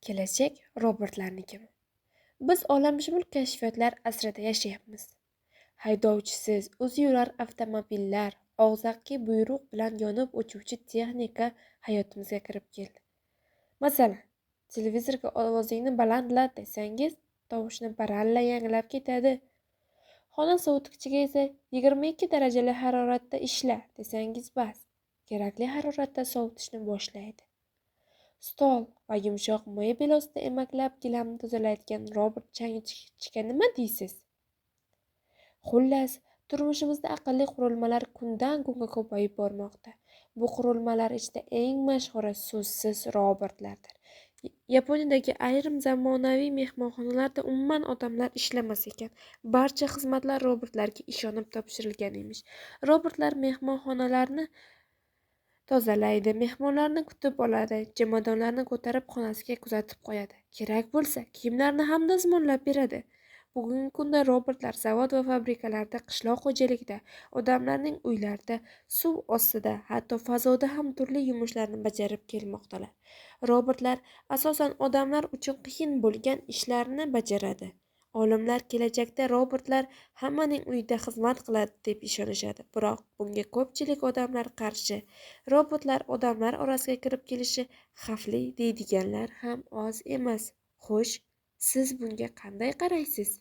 Kelajak robotlarnikimi? Biz olamshumul kashfiyotlar asrida yashayapmiz. Haydovchisiz, o'zi yurar avtomobillar, og'zaki buyruq bilan yonib o'chuvchi texnika hayotimizga kirib keldi. Masalan, televizorga ovozingni balandlat desangiz, tovushni baralla yanglab ketadi. Xona sovutgichiga esa 22 darajali haroratda ishla desangiz bas, kerakli haroratda sovutishni boshlaydi. Stol va yumshoq mebel ostida emaklab gilamni tozalaydigan robot changyutgichga nima deysiz? Xullas, turmushimizda aqlli qurilmalar kundan kunga ko'payib bormoqda. Bu qurilmalar ichida eng mashhuri so'zsiz robotlardir. Yaponiyadagi ayrim zamonaviy mehmonxonalarda umuman odamlar ishlamas ekan. Barcha xizmatlar robotlarga ishonib topshirilgan emish. Robotlar mehmonxonalarni tozalaydi, mehmonlarni kutib oladi, jomadonlarni ko'tarib xonasiga kuzatib qo'yadi. Kerak bo'lsa, kiyimlarni ham dazmollab beradi. Bugungi kunda robotlar zavod va fabrikalarda, qishloq xo'jaligida, odamlarning uylarida, suv ostida, hatto fazoda ham turli yumushlarni bajarib kelmoqdalar. Robotlar asosan odamlar uchun qiyin bo'lgan ishlarni bajaradi. Olimlar kelajakda robotlar hammaning uyida xizmat qiladi deb ishonishadi. Biroq bunga ko'pchilik odamlar qarshi. Robotlar odamlar orasiga kirib kelishi xavfli deydiganlar ham oz emas. Xo'sh, siz bunga qanday qaraysiz?